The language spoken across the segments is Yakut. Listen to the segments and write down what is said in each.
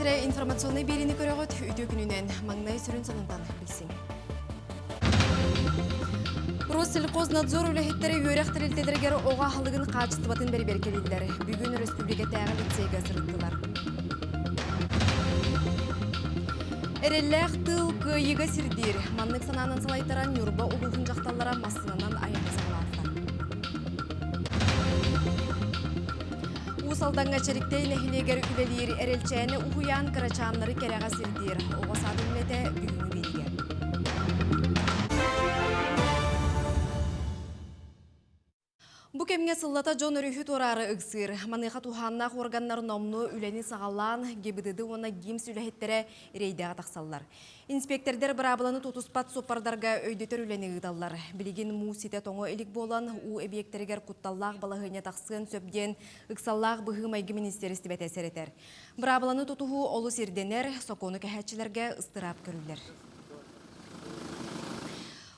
сирэ информационнай биэриини көрөҕүт. Үтүө күнүнэн маҥнай сүрүн сонунтан билсиҥ. Россельхознадзор үлэһиттэрэ үөрэх тэрилтэлэригэр оҕо аһылыгын хаачыстыбатын бэрэбиэркэлииллэр. Бүгүн өрөспүүбүлүкэтээҕи лицейгэ сырыттылар. Эрэллээх тыл кыайыыга сирдиир. Маннык санаанан салайтаран Ньурба улууһун дьахталлара массыынанан айаны саҕалаатылар. Уус Алдаҥҥа Чэриктэй нэһилиэгэр үлэлиир Эрэлчээни уһуйаан кырачааннары кэрэҕэ сирдиир. Оҕо саадын үлэтэ бүгүҥҥү биэриигэ. Бу кэмҥэ сыллата дьон өрүһү туораары ыксыыр. Маныаха туһааннаах уорганнар номнуо үлэни саҕалаан, ГИБДД уонна ГИМС үлэһиттэрэ рейдэҕэ тахсаллар. Инспиэктэрдэр быраабыланы тутуспат суоппардарга өйдөтөр үлэни ыыталлар. Билигин муус ситэ тоҥо илик буолан, уу эбийиэктэригэр кутталлаах балаһыанньа тахсыан сөп диэн ыксаллаах быһыы-майгы министиэристибэтэ сэрэтэр. Быраабыланы тутуһуу олус ирдэнэр, сокуону кэһээччилэргэ ыстыраап көрүллэр.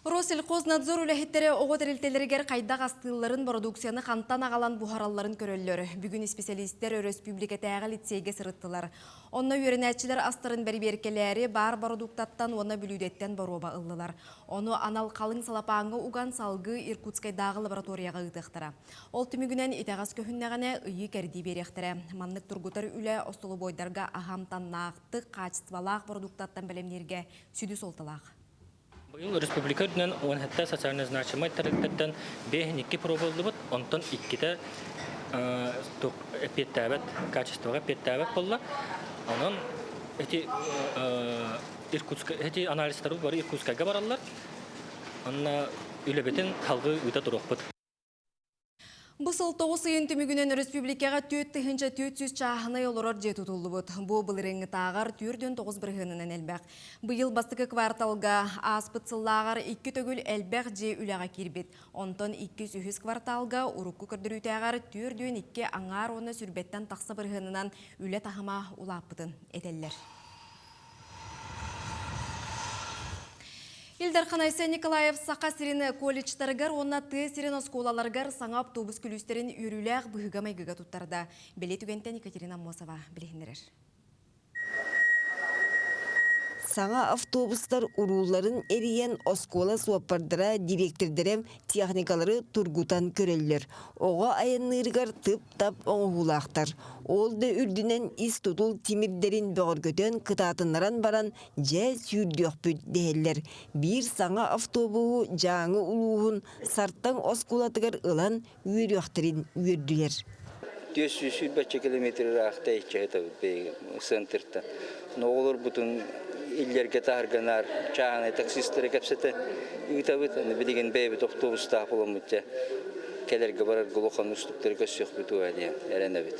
Россельхознадзор үлэһиттэрэ оҕо тэрилтэлэригэр хайдах астыылларын, бородууксуйаны хантан аҕалан буһаралларын көрөллөр. Бүгүн исписэлиистэр өрөспүүбүлүкэтээҕи лицейгэ сырыттылар. Онно үөрэнээччилэр астарын бэрэбиэркэлээри баар бородууктаттан уонна бүлүүдэттэн боруоба ыллылар. Ону анал халыҥ салапааҥҥа уган салгыы Иркутскайдааҕы лабораторияҕа ыытыахтара. Ол түмүгүнэн итэҕэс көһүннэҕинэ ыйыы-кэрдии биэриэхтэрэ. Маннык тургутар үлэ остолобуойдарга аһы амтаннаахтык, хаачыстыбалаах бородууктаттан бэлэмнииргэ сүдү суолталаах. Быйыл республика үрдүнэн 17 социально значимай тэрилтэттэн 52 проба ыллыбыт, онтон иккитэ эппиэттээбэт, качествоҕа эппиэттээбэт буолла. Онон эти Иркутска эти анализтары бары Иркутскайга бараллар. Онно үлэбитин салгыы ыыта туруохпут. Бу сыл тоҕус ыйын түмүгүнэн өрөспүүбүлүкэҕэ 4400 чааһынай олорор дьиэ тутуллубут. Бу былырыыҥҥытааҕар 49 бырыһыанынан элбэх. Быйыл бастакы кварталга ааспыт сыллааҕар икки төгүл элбэх дьиэ үлэҕэ киирбит. Онтон иккис-үһүс кварталга урукку көрдөрүүтээҕэр 42 аҥаар уонна сүүрбэттэн тахса бырыһыанынан үлэ таһыма улааппытын этэллэр. Ил Дархан Айсен Николаев Саха сирин колледжтарыгар уонна тыа сирин оскуолаларыгар саҥа автобус күлүүстэрин үөрүүлээх быһыыга-майгыга туттарда. Бэлиэ түгэнтэн Екатерина Аммосова билиһиннэрэр. Саҥа автобустар уруулларын эрийэн оскуола суоппардара, дириэктэрдэрэ техникалары тургутан көрөллөр. Оҕо айанныырыгар тып-тап оҥоһуулаахтар. Ол да үрдүнэн ис тутул тимирдэрин бөҕөргөтөн кытаатыннаран баран дьэ сүүрдүөхпүт дэһэллэр. Биир саҥа автобуһу Дьааҥы улууһун Сартаҥ оскуолатыгар ылан үөрүөхтэрин үөрдүлэр. 420 километр ыраахта иччэһитабыт центртан. Оҕолорбутун иллэргэ таһарганаар чааһынай таксистары кэпсэтэ ыытабыт. Билигин бэйэбит автобустаах буламмыт дьэ кэлэргэ барарга улахан устуктары көрсүөхпүт уа диэн эрэнэбит.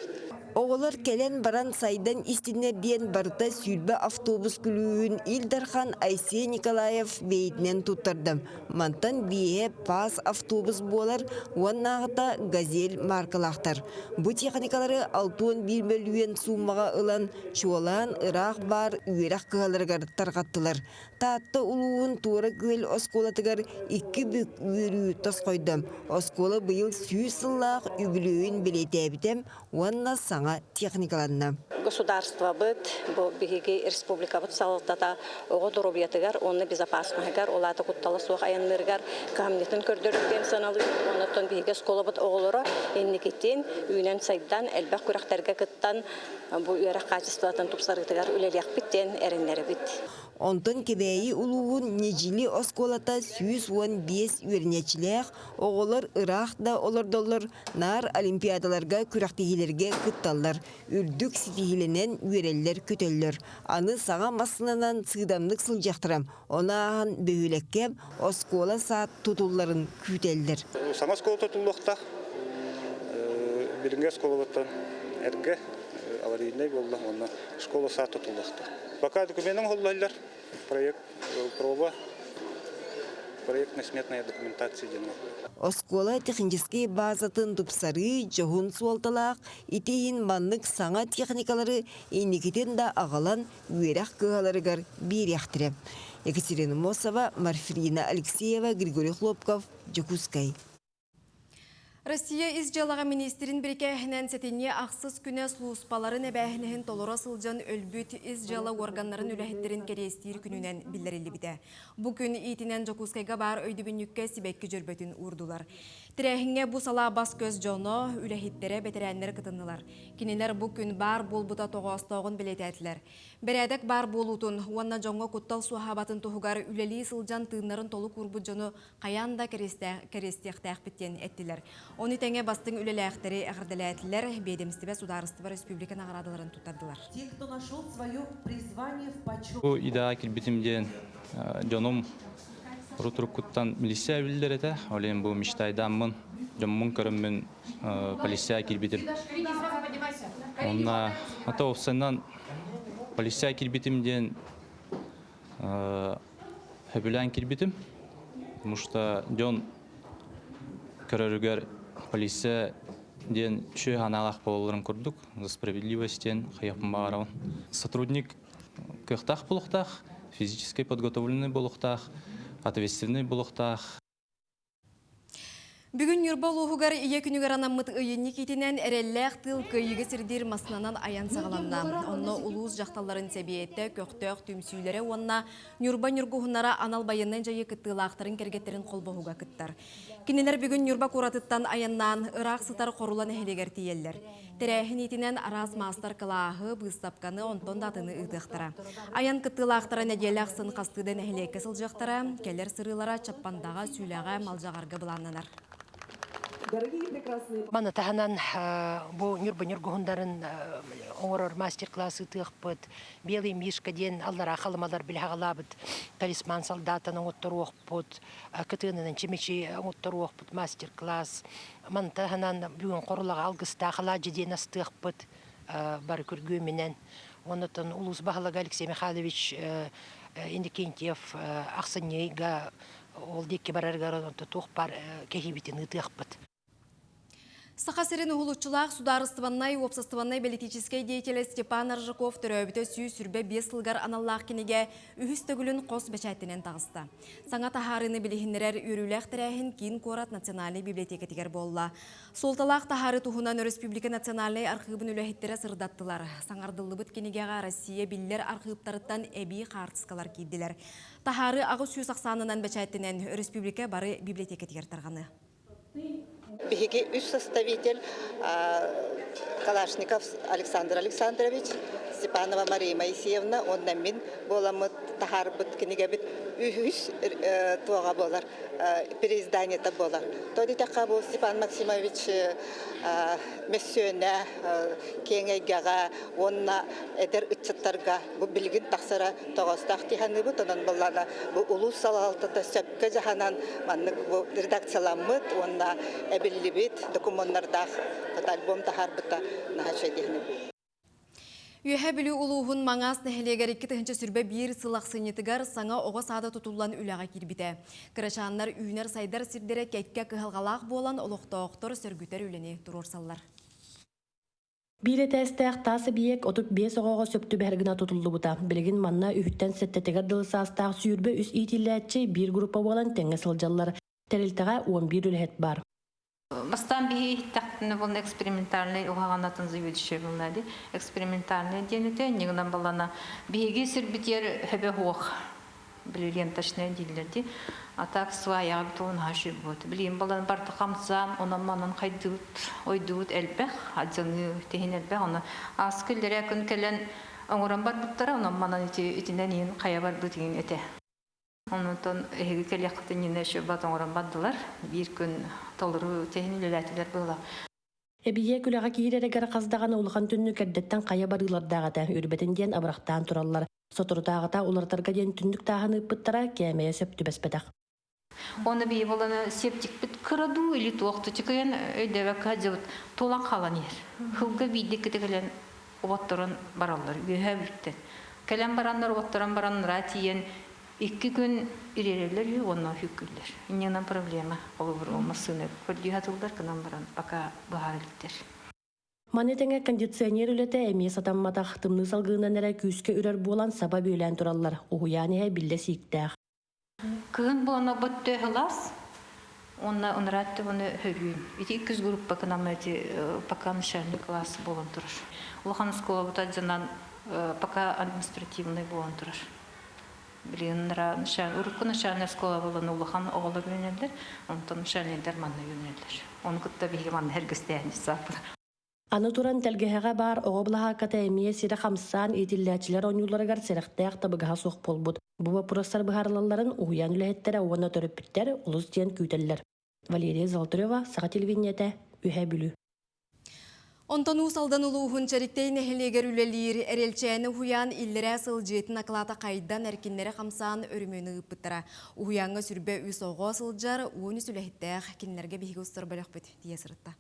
Оҕолор кэлэн баран сайдан истиннэр диэн барыта 20 автобус күлүүһүн Ил Дархан Айсен Николаев бэйэтинэн туттарда. Мантан биэһэ ПАЗ автобус буолар уоннааҕыта «Газель» мааркалаахтар. Бу техникалары 61 мөлүйүөн сууммаҕа ылан, чуолаан ыраах баар үөрэх кыһаларыгар тарҕаттылар. Таатта улууһун Туора Күөл оскуолатыгар икки бүк үөрүү тосхойдо. Оскуола быйыл 100 сыллаах үбүлүөйүн бэлиэтээбитэ уонна саҥа техникаланна. Государствобыт, бу биһиги республикабыт салалтата оҕо доруобуйатыгар уонна безопасноһыгар, ол аата куттала суох айанныырыгар кыһамньытын көрдөрөр диэн сыаналыыбыт. Оннуттан биһиги оскуолабыт оҕолоро инникитин үүнэн-сайдан, элбэх күрэхтэргэ кыттан бу үөрэх хаачыстыбатын тупсарыытыгар үлэлиэхпит диэн эрэннэрэбит. Онтон Кэбээйи улууһун Ньидьили оскуолата 115 үөрэнээччилээх оҕолор ыраах да олордоллор, наар олимпиадаларга күрэхтэһиилэргэ кытталлар, үрдүк ситиһиилэнэн үөрэллэр-көтөллөр. Аны саҥа массыынанан сыыдамнык сылдьыахтара, ону ааһан бөһүөлэккэ оскуола-саад тутулларын күүтэллэр. Саҥа оскуола тутуллуохтаах. Билиҥҥи оскуолабыттан эргэ аварийнай буолла уонна школа-сад тутуллуохтаах. Пока докуменын оҥоһуллаллар. Проект проба проектно-сметная документация диэн Оскуола техническэй базатын тупсарыы дьоһун суолталаах, ити иһин маннык саҥа техникалары инникитин да аҕалан үөрэх кыһаларыгар биэриэхтэрэ. Екатерина Мосова, Марфрина Алексеева, Григорий Хлопков, Дьокуускай. Россия ис дьыалаҕа министрин бирикээһинэн сэтинньи ахсыс күнэ сулууспаларын эбээһинэһин толоро сылдьан өлбүт ис дьыала уорганнарын үлэһиттэрин кэриэстиир күнүнэн биллэриллибитэ. Бу күн иитинэн Дьокуускайга баар өйдөбүнньүккэ сибэкки дьөрбөтүн уурдулар. Тэрээһиҥҥэ бу салаа бас-көс дьоно, үлэһиттэрэ, бэтэрээннэр кытыннылар. Кинилэр бу күн баар буолбута тоҕоостооҕун бэлиэтээтилэр. Бэрээдэк баар буолуутун уонна дьоҥҥо куттал суоһаабатын туһугар үлэлии сылдьан тыыннарын толук уурбут дьону хайаан да кэриэстиэхтээхпит диэн эттилэр. Ону тэҥэ бастыҥ үлэлээхтэри эҕэрдэлээтилэр, биэдэмистибэ судаарыстыба республика наҕараадаларын туттардылар. Те, кто нашел свое призвание в почет. Бу идэҕэ киирбитим диэн дьонум урут-уруккуттан милиция биллэр этэ. Ол иһин бу мечтайдааммын, дьоммун көрөммүн полиция киирбитим. Онно ата уопсайынан полиция киирбитим диэн сөбүлээн киирбитим. Потому что дьон көрөрүгэр полиция диэн үчүгэй санаалаах буолалларын курдук, за справедливость диэн хайыахпын баҕарабын. Сотрудник кыахтаах буолуохтаах, физически подготовленный буолуохтаах, ответственный буолуохтаах. Бүгүн Ньурба улууһугар Ийэ күнүгэр анаммыт ыйынньык иитинэн эрэллээх тыыл кыайыыга сирдиир массыынанан айан саҕаланна. Онно улуус дьахталларын сэбиэтэ, көхтөөх түмсүүлэрэ уонна Ньурба ньургуһуннара анал байыаннай дьайыы кыттыылаахтарын кэргэттэрин холбоһуга кыттар. Кинилэр бүгүн Ньурба куоратыттан айаннаан ыраах сытар Хорула нэһилиэгэр тиийэллэр. Тэрээһин иитинэн араас маастар-кылааһы, быыстапканы, онтон да атыны ыытыахтара. Айан кыттыылаахтара нэдиэлэ ахсын хастыы да нэһилиэккэ сылдьыахтара, кэлэр сырыылара Чаппандаҕа, Сүлэҕэ, Малдьаҕарга былааннанар. Маны таһынан бу Ньурба ньургуһундарын оҥорор мастер-класс ыытыахпыт. Белый мишка диэн аллараа халымалар билэҕалаабыт талисман солдатын оҥотторуохпут, кытыанынан чимичи оҥотторуохпут мастер-класс. Маны таһынан бүгүн Хорулаҕа алгыстаах алаадьы диэн астыахпыт бары күргүөмүнэн. Оннуттан улуус баһылыга Алексей Михайлович Иннокентьев ахсынньы ыйга ол диэки барарыгар туох баар кэһиибитин ыытыахпыт. Саха сирин уһулуччулаах судаарыстыбаннай уопсастыбаннай-бэлитиичэскэй деятелэ Степан Аржаков төрөөбүтэ 125 сылыгар аналлаах кинигэ үһүс төгүлүн хос бэчээттэнэн таҕыста. Саҥа таһаарыыны билиһиннэрэр үөрүүлээх тэрээһин киин куорат национальнай библиотекатыгар буолла. Суолталаах таһаарыы туһунан өрөспүүбүлүкэ национальнай архыыбын үлэһиттэрэ сырдаттылар. Саҥардыллыбыт кинигэҕэ Россия биллэр архыыптарыттан эбии хаартыскалар киирдилэр. Таһаарыы 800 ахсаанынан бэчээттэнэн өрөспүүбүлүкэ бары библиотекатыгар тарҕаныа. Биһиги үс составитель Калашников Александр Александрович, Степанова Мария Моисеевна уонна мин буоламмыт таһаарбыт кинигэбит үһүс туоҕа буолар, переизданиета буолар. То дитэххэ бу Степан Максимович мөссүөнэ киэҥ эйгэҕэ уонна эдэр ыччаттарга бу билигин тахсара тоҕоостоох дии саныыбыт. Онон буоллаҕына бу улуус салалтата сөпкө дьаһанан маннык бу редакцияламмыт уонна эбиллибит докумуоннардаах альбом таһаарбыта наһаа үчүгэй дии саныыбын. Үөһээ Бүлүү улууһун Маҥаас нэһилиэгэр 2021 сыл ахсынньытыгар саҥа оҕо саада тутуллан үлэҕэ киирбитэ. Кырачааннар үүнэр-сайдар сирдэрэ кэккэ кыһалҕалаах буолан олохтоохтор сөргүтэр үлэни туруорсаллар. Биир этээстээх таас эбийиэк 35 оҕоҕо сөп түбэһэр гына тутуллубута. Билигин манна үһүттэн сэттэтигэр дылы саастаах 23 иитиллээччи биир группа буолан тэҥҥэ сылдьаллар. Тэрилтэҕэ 11 үлэһит баар. Бастаан биһи иһиттэхпинэ буолна экспериментальный уһаҕанатын заведующая буолна ди. Экспериментальный диэн этэ, иннигинэн балана биһиги сирбитигэр хөбө суох били ленточная дииллэр ди. А так сваяҕа бутуун хашы бут. Билигин балан барда хамсаан, онон манан хайдыбыт, ойдубут элбэх, адьаҥыы тиһин элбэх. Оны ааскы иллэрээ күн кэлэн оҥорон барбыттара, онон манан ити итинэн иин хайа барбыт иин этэ. Онтон эһиги кэлиэххитин иннинэ еще бат оҥорон бардылар. Биир күн толору тиһин үлэлээтилэр быһыылаах. Эбийиэк үлэҕэ киирэригэр хас даҕаны улахан түннүк эрдэттэн хайа барыылардаах этэ, үрбэтин диэн абырахтаан тураллар. Соторутааҕыта уларытарга диэн түннүк тааһын ыыппыттара кээмэйэ сөп түбэспэтэх. Оны бии боланы септикпит кыра дуу или туох тучукуйан өйдөбөккө сылдьыбыт туолан хаалан иһэр. Хылга биирдик кэлэн оботторон бараллар үөһэ бүттэн. Кэлэн бараннар оботторон бараннара тиийэн икки күн ириэрэллэр үһү уонна үһүккүллэр. Инньэнэн проблема холобур массыына көрдүү сатыыллар гынан баран пока быһаара иликтэр. Маны тэҥэ кондиционер үлэтэ эмиэ сатамматах, тымныы салгынынан эрэ күүскэ үрэр буолан саба бүөлээн тураллар, уһуйаан иһэ биллэ сииктээх. Кыһын буолан бөттө ыһылас. Уонна унараатты уонна хөрүүн. Ити иккис группа кынама ити пока начальный класс буолан турар. Улахан оскуолабыт дьонан пока административный буолан турар. Билигин урукку начальная школа буолан улахан оҕолор үүнэллэр, онтон начальниктар манна үүнэллэр. Ону кытта биһиги манна эргэстээн сааппыт. Аны туран тэлгэһэҕэ баар оҕо былаһаакката эмиэ сирэ хамсаан иитиллээччилэр оонньууларыгар сэрэхтээх табыгаһа суох буолбут. Бу боппуруостар быһаарыллалларын уһуйаан үлэһиттэрэ уонна төрөппүттэр олус диэн күүтэллэр. Валерия Золотарева, Саха телевидениетэ, Үһээ Бүлүү. Онтон Уус Алдан улууһун Чэриктэй нэһилиэгэр үлэлиир Эрэлчээни уһуйаан иллэрээ сыл дьиэтин акылаата хайдан эркиннэрэ хамсаан өрөмүөнү ыыппыттара. Уһуйааҥҥа сүрбэ үс оҕо сылдьар, 13 үлэһиттээх, кинилэргэ биһиги устар бөлөхпүт тиийэ сырытта.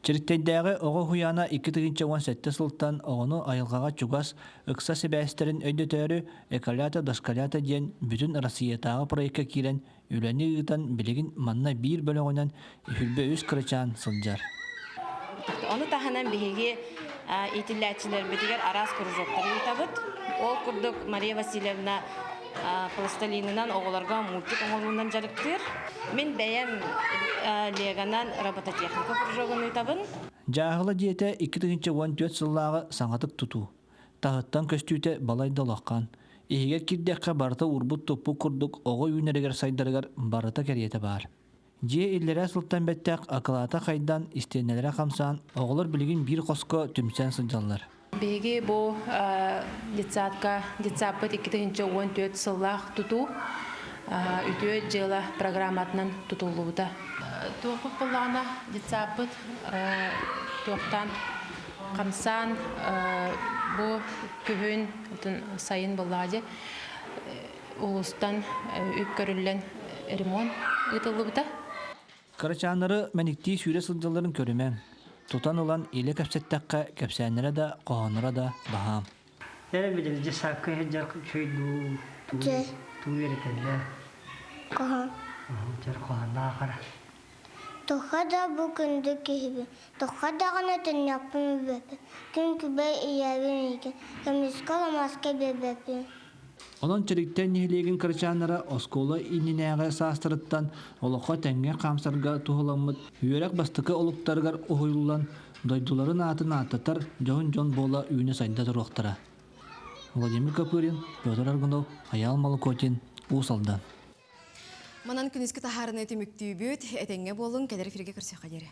Чэриктэйдээҕи оҕо уһуйаана 2017 сылтан оҕону айылҕаҕа чугас, ыкса сибээстэрин өйдөтөөрү «Эколята-досколята» диэн бүтүн Россиятааҕы проекка киирэн үлэни ыытан билигин манна биир бөлөҕүнэн 23 кырачаан сылдьар. Ону таһынан биһиги иитиллээччилэрбитигэр араас кружоктары ыытабыт. Ол курдук Мария Васильевна пластилинынан оҕолорго мультик оҥоруунан дьарыктыыр. Мин бэйэм Леганан робототехника кружогун ыытабын. Дьааһыла дьиэтэ 2014 сыллааҕы саҥатык тутуу. Таһыттан көстүүтэ балай да улахан. Иһигэр киирдэххэ барыта уурбут-туппут курдук оҕо үүнэригэр-сайдарыгар барыта кэриэтэ баар. Дьиэ иллэрээ сылтан бэттэх акылаата хайдан, истиэнэлэрэ хамсаан, оҕолор билигин биир хоско түмсэн сылдьаллар. Биһиги бу детсадка детсадпыт 2014 сыллаах тутуу үтүө дьыала программатынан тутуллубута. Туохпут буоллаҕына детсадпыт туохтаан хамсаан бу күһүн сайын буоллаҕа дии улуустан үп көрүллэн ремонт ыытыллыбыта. Кырачааннары мэниктии сүүрэ сылдьалларын көрүмэҥ. Тутан ылан илэ кэпсэттэххэ, кэпсээннэрэ да, хоһоонноро да баһаам. Эрэ билэр дьыссаакка сылдьар үчүгэй дуу, туу үөрэтэллэр. Хоһоон. Дьэр хоһоонноох хара. Туха да бу күндү киһибин, туха даҕаны төннүөхпүн билбэппин, күн күбэй ийэбин иитин, көмүскэ оламаска биэрбэппин. Онон Чэриктэй нэһилиэгин кырачааннара оскуола иннинээҕи саастарыттан олоххо тэҥҥэ хаамсарга туһуламмыт үөрэх бастакы олуктарыгар уһуйуллан, дойдуларын аатын ааттатар дьоһун дьон буола үүнэ-сайда туруохтара. Владимир Копырин, Петр Аргунов, Айаал Малокотин, Уус Алдан. Манан күнүскү таһаарыны түмүктүүбүт. Этэҥҥэ буолуҥ, кэлэр эфиргэ көрсүөххэ диэри.